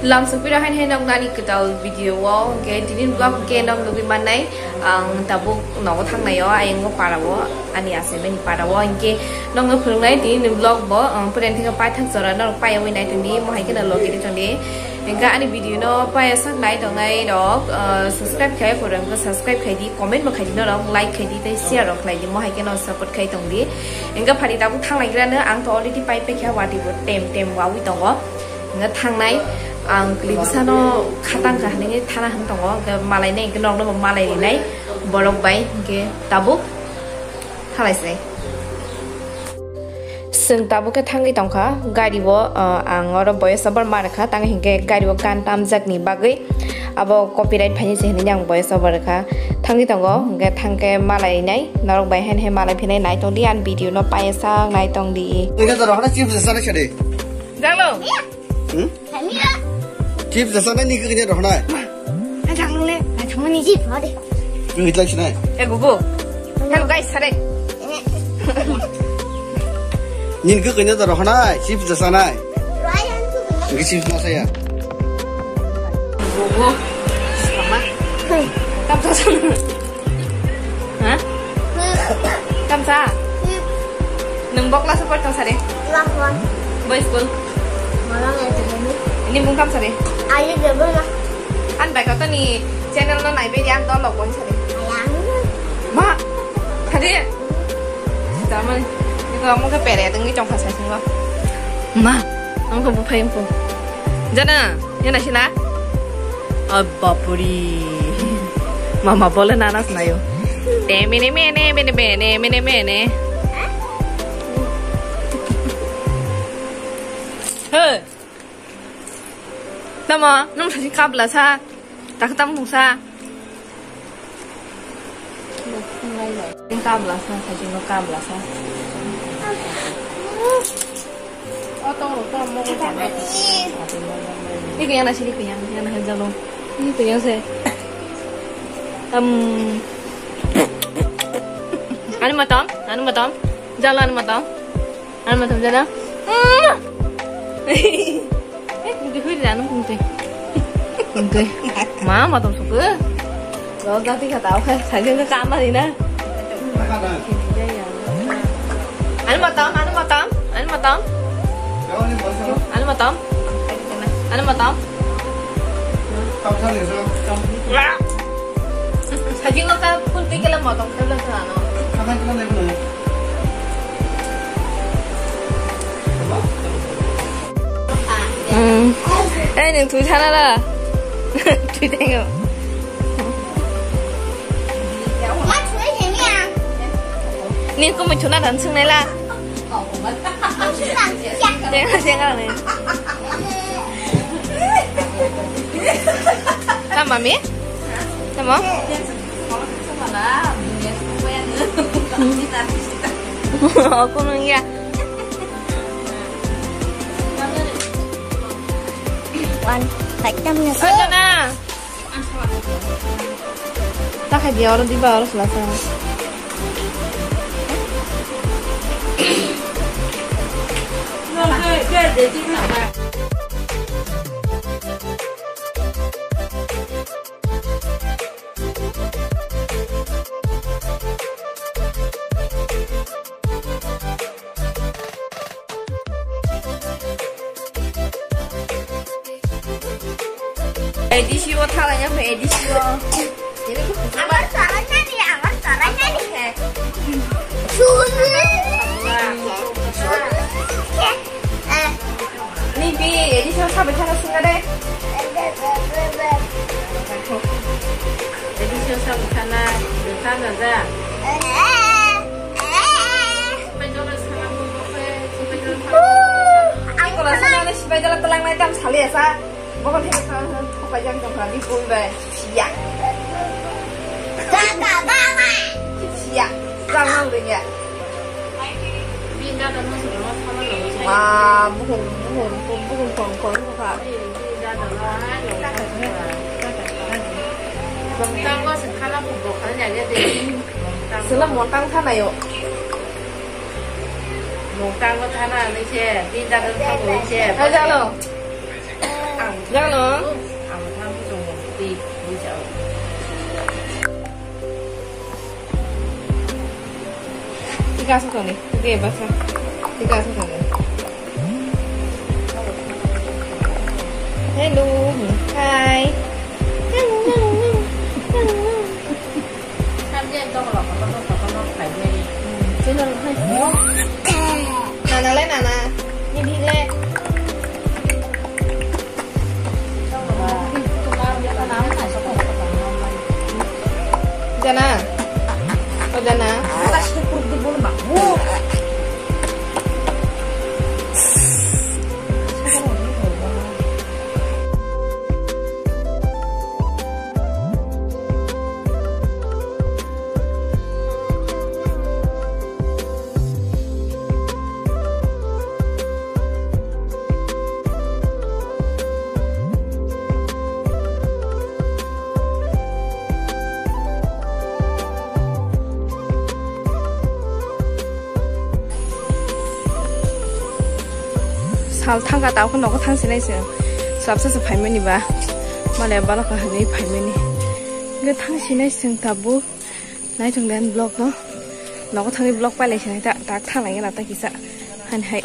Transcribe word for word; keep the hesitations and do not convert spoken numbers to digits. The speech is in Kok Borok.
Lamsokpiro hain hai noknani kwtal video o, hwnkhe tini vlog hwnkhe nok nugwi mannai, ang tabuk nogo thangnai o, ayang o para o, ani achaimani para o, hwnkhe nokno phwrwngnai tini vlog bo, ang pura thikhe paithak jora norok paiyawi nai tongdi, mohai kheno logi tongdi. Hwnkhe ani video no paiya sak nai tongnai rok, ah, subscribe khai phuru hwnkhe subscribe khai di, comment bo khai di norok, like khai di tei share rok khlai di, mohai kheno support khai tongdi. Hwnkhe phari tabuk thanglaigrano, ang to already pai paikha, wati bo tem tem wawi tongo. Hwnkhe thangnai, ang kwlwi bwsano khatang kha hinwi thana hwn tongo, hwnkhe malainai, hwnkhe norokno bo malai rinai borok bai, hwnkhe tabuk thalai se. Chwng tabuk khe thangwi tongkha, gari o, ah, ang oro voice over ma rwkha, tang hinkhe gari o gan tamjakni bagwi abo copyright phaini se hinwi ang voice over rwkha. Thangwi tongo, hwnkhe thangkhe malai rinai, norok bai haino hai malai phinai nai tongdi, ani video no paiya sak nai tongdi. Ini tuh rohana chips sana sade. Jalo. Hmm? Chips jasa nai ni kanya rohna. Ajang le, ajang ni chips ade. Ni hitlai sinai. Eh, gugu. Hello guys, sare. Nin ke kanya rohna, chips jasa nai. Ni chips na saya. Gugu. Sama. Tam sa. Ha? Tamsa? Nwng bo class o pori tong sari? Class one. Bo school? Malang Academy. Ini mung kam sari? Ayu Debbarma. An bai kau to ni channel no nai beri an to log on sari. Ayang. Ma, tadi. Zaman. Ini kau mau ke pere tenggi cong kasai sini lo. Ma, ang kau bupai yang pun. Jana. Yana sila? Oh, bapuri. Mama bole nana snayo. Te mene mene, mene mene, mene mene. Hey. Tamo, nung sasi kabla sa. Tak tam sa. Kabla sa, sajingo kabla sa. Ini kaya nasi, ini kaya, kaya nasi jalo. Ini kaya se. Em. Anu matam, anu matam. Jalo anu matam. Anu matam jalo. Mm. Eh, mungkin hui dah, anu mungkin. Mungkin. Ma, matam suka. Lo jati kata apa? Saya juga kamar ini. Anu matam, anu matam, anu matam. Anu matam. Anu matam. Sajing lo ka pun tigil matam kala sa ano. Hmm. Eh, nung thui thana la. Thui tengo. Ni ko mo chuna dan sung nai la. Tenga, tenga ni. Tama mi? Tama? Aku nung ya. One, like, tam na. Kau na. Ta khai dia, oro diba, oro selasa. A D C o thalai ya, A D C o. Amar sarai nani, amar sarai nani. Suli. Suli. Eh. Ni bi, A D C o sabai thana singa de. A D C o sabai thana, thana ja. Ang kola sana ni sipai jala telang nai tam sali asa. Bokol hebe thang thang khopai jang tong kha ni pun bai. Siya. Siya. Jang nang de ya. Ma, buhung, buhung, buhung, buhung, buhung, buhung, buhung. Sila montang thana yo. Montang thana ni se, din da thang ni se. Aja lo. Ang Jalo. Ang thang chong ti bujao. Tika sa toni. Oke, basa. Tika sa toni. Hello. Hi. Hello, hello, hello. Hello, hello. Nana le nana. Ni bhi le. Jana. O jana. Sal thangkha, tabuk nogo thangsinai se. Swpsa se phaimani ba. Male balo kahani phaimani. Ge thangsinai se tabuk. Naitung den vlog no. Nogo thangwi vlog pailai sinai ta, tak thanglai gana ta kisa. Hani hai.